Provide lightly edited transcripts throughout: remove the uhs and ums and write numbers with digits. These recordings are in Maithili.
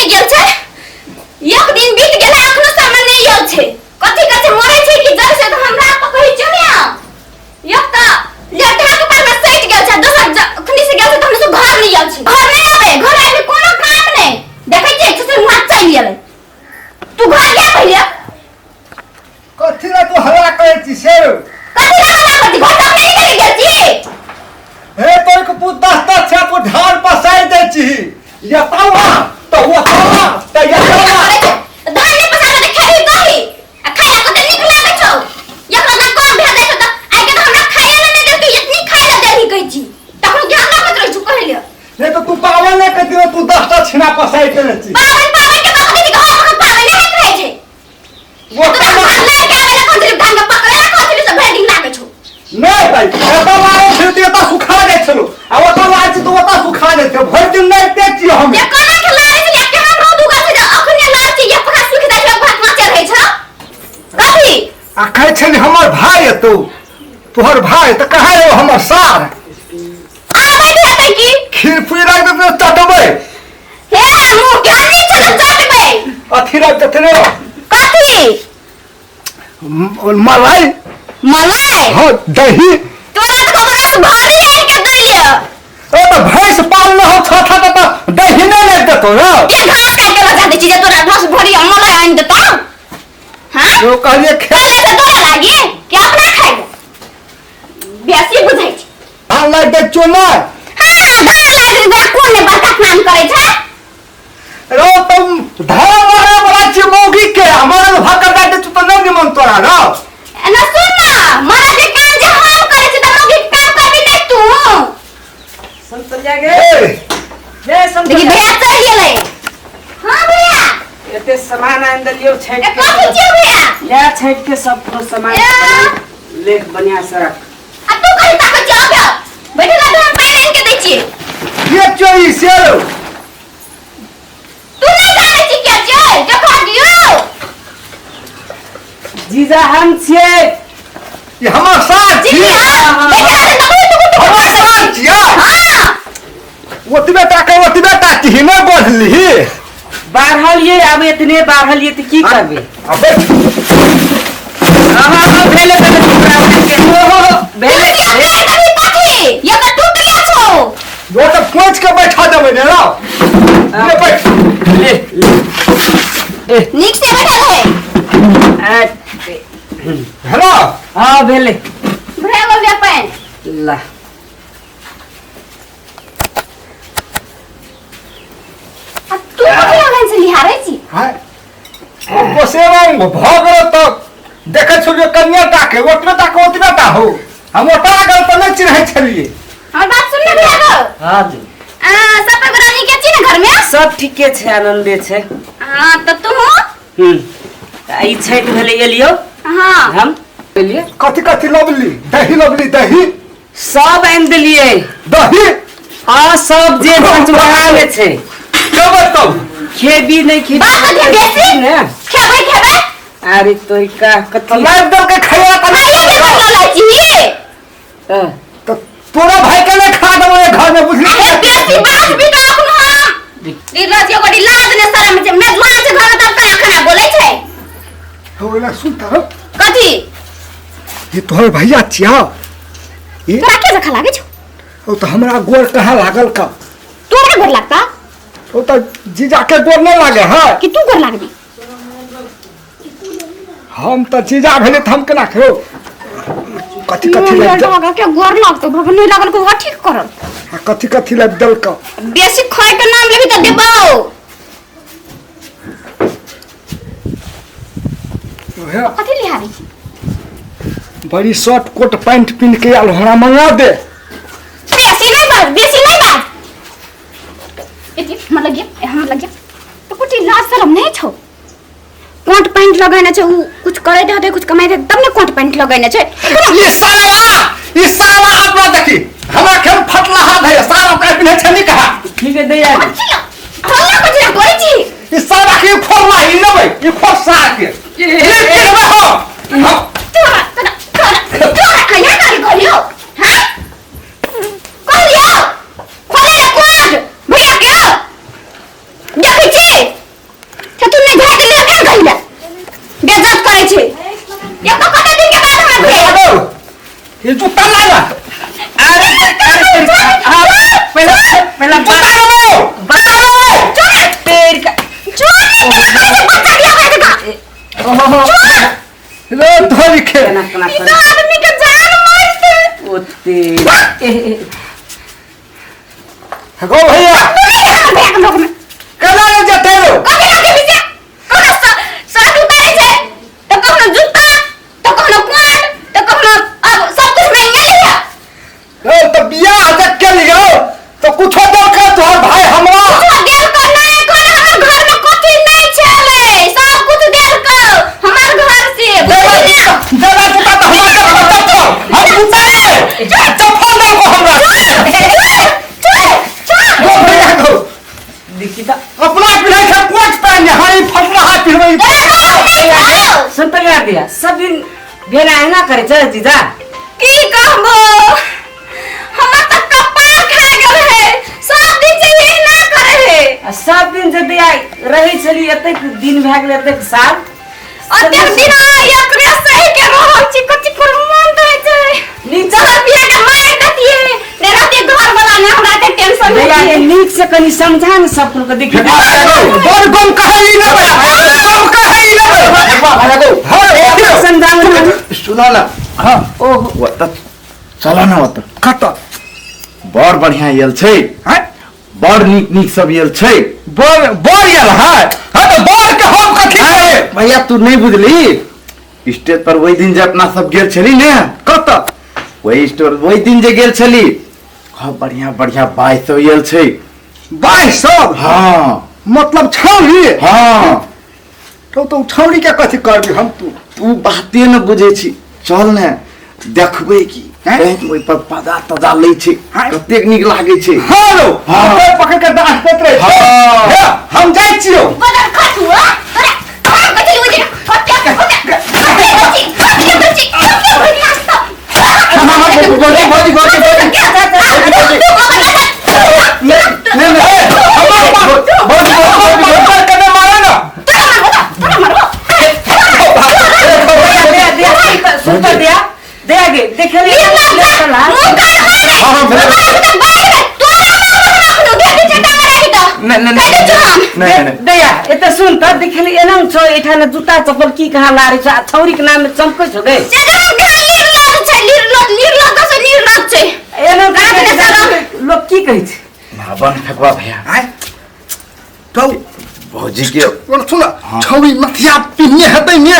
नहि गेल छै। एक दिन बीत गेल, एखनो समय नहि आयल छै। कथी कथी मरे छै कि जर से तऽ हमरा तऽ कहै छियौ ने। एक तऽ लेटा के पर में सटि गेल छै, दोसर अखनी से गेल छै तऽ हमरा सब घर नहि आयल छै। घर नहि आबै, घर आबि कोनो काम नहि देखै छियै। से मुँह चलि गेलै। तू घर जा पहिले। कथी ला तू हल्ला करै छी से? कथी ला हल्ला करै छी? घर तक नहि निकलि गेल छी। हे तोर के पुत दस दस छे तू ढाल पसारि दै छी। यतावा तऽ ओतावा तऽ यतावा। धान नहि पसारे तऽ खेबही कही आ खाया को तऽ नीक लागै छौ। एक लगा कम भए जाइ छौ तऽ आइ के तऽ हमरा खाया ले नहि देलकै, इतनी खाय ले देलही कहै छी, तखनो ज्ञान लागैत रहै छौ कहै ले। नहीं तो तू पावन नहीं करती, तू दस टा छिना पसारि देने छी। पावन पावन के बात करै छी, घर में पावन नहि खाइ छै। वो तोरा धान लारि के आबै ले कहै छली, धान के पकड़े ले कहै छली से भरि दिन लागै छौ। नहीं भाई, एतऽ लारै छली तऽ एतऽ सुखा जाइ छलौ आ ओतऽ लारै छी तऽ ओतऽ सुखा जाइ छै। भरि दिन लारिते छियै हम। जे कोना के लारै छली आ केहन रौद उगल छै जे अखने लारै छी, एक पखा सुखि जाइ छै, एक भात बाँचल रहै छौ कथी? आ कहै छली हमर भाय एतौ, तोहर भाय तऽ कहाँ एगो हमर सार आबै भी हेतै की? खीर पूरी राखि देतै चटबै। हे मुँह ज्ञान नहि छै तऽ चटबै। अथी राखि देतै ने। कथी? मलाई। मलाई? हाँ, दही। तोरा तऽ खबर रस भारी आनि के दै ले। ओ तऽ भैंस पालने हो छह छह तऽ दही नहि लागि देतौ ने? के घास काटि के लगा दै छी जे तोरा रस भरी आ मलाई आनि देतौ? हाँ जो कहलिए खे पहिले से तोरा लागी कि अपना खाइ बेसी बुझै छी। धान लागि दै छियौ ने? हाँ, धान लागि दे। कोन ने बड़का काम करै छै? रो तुम धान मारे वाला छी मौगी के हमारे भाकर दे दे तू तऽ नहि निमन तोरा ना। एना सुन ना, मरद के काम जे हम करै छी तऽ मौगी के काम करबी नहि तू? संतलिया गे। ए, गे देखी संतलिया। भैया चढ़ गेलै। हाँ भैया। एते सामान आनि देलियौ छठि ए के। कथी छियौ भैया? इएह छठि के सब कुछ सामान। ए। लेख बढ़िया से रख। आ तू कहीं ताकत छियौ? आबि बैठे ला, हम पानि आनि के दै छियै। के चोरी से रो? तू नहि जानै छी के छियै? देखा दियौ। जीजा हम छियै। ई हमर सार छी। जीजा बेटा रे नबे तू तू। हमर सार छियै। हाँ। ओतबे टा के ओतबे टा छी नहि बढ़ली। बाढ़लियै, आब एतने बाढ़लियै तऽ की करबै? अबे। हाँ हाँ, भेलै भेलै, टुकड़ा भेलै भेलै। कथी कथी ये तऽ टूटले छौ। वो तऽ पोंछ के बैठा देबै ने रौ, ले बैठ। ले ले ए। नीक से बैठल है। आ, हेलो। हाँ भेलै। भए गेल रे पानि। ला। आ तू कथी लगन से लिहारै छी? हाय गोसेवा भऽ गेल तऽ देखै छलियै कनिया टा के ओतबे टा के ओतबे टा हो, हम ओटा गेल तऽ नहि चिन्है छलियै। हमर बात सुन ने भैया गो। हाँ जी। आ सब परिवार नीके छी ने घर में? सब ठीके छै, आनंदे छै। हाँ तऽ तू हम्म, ई छठि भेलै एलियौ। हाँ। हम एलियै। कथी कथी लबली? दही लबली? दही सब आनि देलियै। दही आ सब जे पंचवहा में छै। खेबै तब? खेबी नहि खेबी। बात कथी बेसी ने खेबै खेबै। अरे तोरी का कथी लाइव दल के खैया तऽ खाइए के बदला लै छी। हाँ। तऽ तोरा भाई के नहि खा देबो घर में, बुझली? अरे बेसी बात भी तऽ अखनो हम निर्लज एगो लाज ने शरम छै, मेजबान छै घर में तब केना खाना बोलै छै? हो एना सुन तर। कथी? ये तोहर भैया छिया ये। तोरा के जखा लागै छौ? ओ तऽ हमरा गोर कहाँ लागल का? तोरा गोर लागता? ओ तऽ जीजा के गोर नहि लागे है। कि तू गोर लागबी? हम तऽ जीजा भेलै तऽ हम केना खेबौ? कथी कथी लाबि देल? लागल के गोर लागतो भगवान नहीं लागल को ठीक करल। आ कथी कथी लाबि देलकौ? बेसी खाय के नाम लेबी तऽ देबौ। ओहे। कथी लिहारी छी? बड़ी शर्ट कोट पैंट पिन्ह के आयल, हमरा मंगा दे। बेसी नहीं बाज, बेसी नहीं बाज। एती हमर लग गया, हमर लग गया तो कुछ लाज शरम नहीं छौ? कोट पैंट लगेने छै, उ कुछ करैत हेतै, कुछ कमाइत हेतै तब ने कोट पैंट लगेने छै। ई साला, ई साला अपना देखी हमरा खेल फटला हाथ है, साला ओकरा पिन्है छै नी कहा। ठीक है दैया। कथी खोलना कुछ ना करै छी। ई साला के खोलना ई लेबै, ई खोल साला के ई पिन्हबै हो हम। तोरा तोरा तोरा तोरा कहिया गाली कहलियौ? हाँ कहलियौ खोले ले कोट भैया के देखै छी। एना ई कर तो आदमी के जान मारते। ओते ए, ए, गो भैया बैग लोग में केना ले जेतै रो कभी लगे बीचे कोनो शर्ट उतारे छै तो कोनो जूता तो कोनो पैंट तो कोनो अब सब कुछ महंगा लिया। ए त बियाह जे केलियो तो कुछो देलकै तोहर भाई हमरा? कुछो देलको नहीं, कोन हमर घर में कथी नहीं छेलै, सब कुछ देलको हमर घर से। देला बुझली ना? देला जूता त हमरा के पता छौ, हम जूता ले चप्पल देलको हमरा। चल चल। गो भैया गो। देखी त अपना पिन्है छै कोट पैंट, यहाँ ई फटलाहा पिन्हबै। सुन त गया दिया सब दिन भेना एना करे छै जीजा। की कहबो, हमर त कपार खा गेल है, सब दिन से यही ना करे है। आ सब दिन जे दिया रहै छली एतेक दिन भए गेलै एतेक साल अतेक दिन एकरे सही के रहल छी, कथी पर मन दै छै। नीक जहर पिया के मार देतिए ने रहते घर वाला ने हमरा के टेंशन भैया के होतिए। नीक से कनी समझा ने सब के देखी। बड़ गम कहै ई लेबै, गम कहै ई लेबै। हां ए समझा ने। सुना ना। हां। ओहो। ओतऽ चल ना ओतऽ। कत? बड़ बढ़िया आयल छै। हैं? बड़ नीक नीक सब आयल छै। बड़ बड़ आयल है। हां त बड़ के हम कथी करे? भैया तू नहीं बुझली, स्टेज पर वही दिन जे अपना सब गेल छली ने। कत? वही स्टोर वही दिन जे गेल छली, खूब बढ़िया बढ़िया बाई सब आयल छै। बाई सब? हाँ। मतलब छौरी? हाँ। तो छौरी के कथी करबी हम? तू तू बाते न बुझै छी, चल ने देखबै की हैं? ओहि पर पजा तजा लै छै, हैं? कतेक नीक लागै छै। हाँ रो। हाँ। पकड़ पकड़ के डांस करैत रहै छै। हाँ। हे, हम जाइ छियौ। बदल खसुआ तोरा हम कथी ओइ दिन कते कते कते कथी कते कथी कते नाश्ता। हाँ, हाँ, भौजी, भौजी, भौजी, भौजी। नहीं, नहीं, ए, हमर भौजी, भौजी, भौजी, पकड़ के ने मारे ना। दिया दिया सुन त दिया दिया गे देखली चला। हाँ, हाँ, भेलै। नहीं, नहीं, नहीं, नहीं, नहीं, दया एते सुन त देखली एना छौ एठान जूता चप्पल की कहाँ लारे छ, आ छौरी के नाम में चमकै छौ गे। एना लोग की कहै छै? ना बन फेकवा भैया। आय तो भौजी के बोल सुन, छौरी नथिया पिन्हने हेतै ने।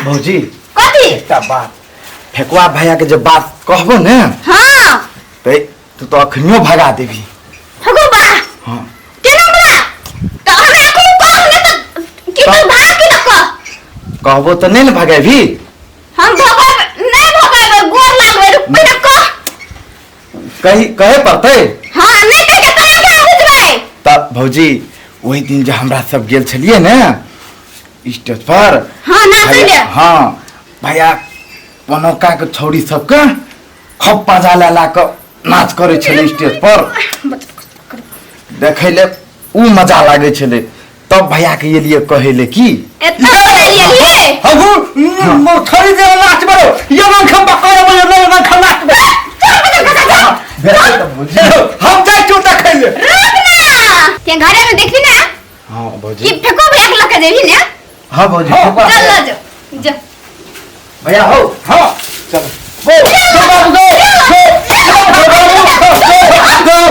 भौजी कथी? एकटा बात फेकुआ भैया के जे बात कहबो ने। हाँ। ते तू तो अखनियो भगा देबी। हगो बा। हाँ। केना बला त हमरा एखनो कह ने त की तू भाग की न कह। कहबो तो नहीं ने भगेबी। हम भगाब नहीं भगाब, गोर लागबे, रुक पहिने कह। कही कहे पड़तै। हां नहीं कह के तोरा के बुझबै। त भौजी ओहि दिन जे हमरा सब गेल छलियै ने स्टेज पर। हां नाचै ले। हां भैया पनौका के छौड़ी सबके खप बाजा ला ला के नाच करै छलै स्टेज पर, देखै ले उ मजा लागै छलै। तब भैया के एलियै कहै ले की एतना बोलिए लिए। हमहु छौड़ी जे नाच बरो ये मन खम बकरे बरो ये मन खम नाच बरो। हम जाइ छियौ देखै ले। रुक ना के घरे में देखी ना। हां भौजी कि फेको भैया के लके जेबी ने। हां भौजी हाँ, फेकुआ चल ल जो जो भैया हो। हां चलो गो गो बाबू गो गो गो बाबू गो गो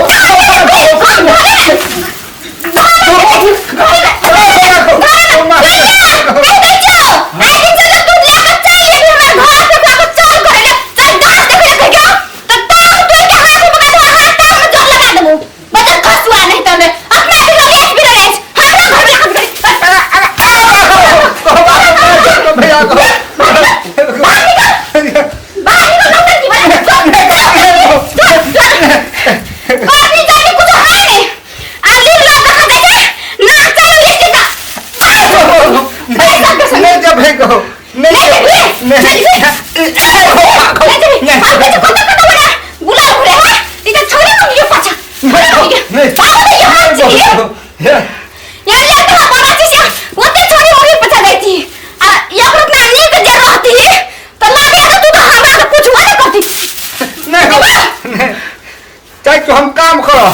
भैया गो। नहीं जब है गो नहीं नहीं चाहे तो हम काम करो।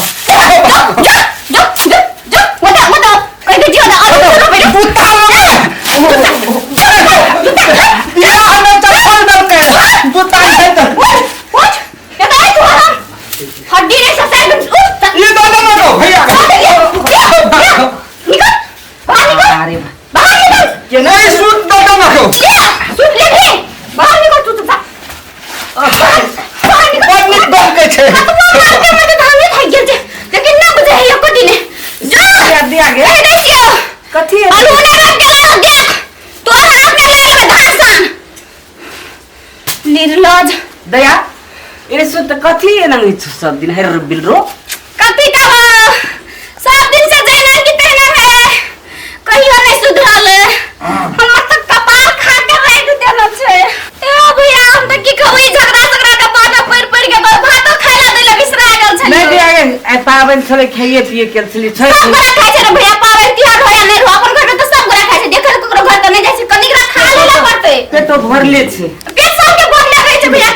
दया ए सुन त कथी एना होइ छौ सब दिन हेर बिलरो कथी कहब सब दिन से जहिना कि तहिना है कहियो नहीं सुधरल हमर तऽ कपार खा के राखि देने छै ए भैया हम तऽ की कहू ई झगड़ा झगड़ा के बात पड़ि पड़ि के भातो खाय ला दैला बिसरा गेल छलियै नहि दया गे आइ पाबनि छलै खाइए पिए के छलै छै सब गोरा खाइ छै रे भैया पाबनि तिहार होया नहि रहो अपन घर में तऽ सब गोरा खाइ छै देखल ककरो घर तऽ नहि जाइ छै कनिकरा खा लेला पड़तै पेटो भरले छै पेट सबके भरले रहै छै भैया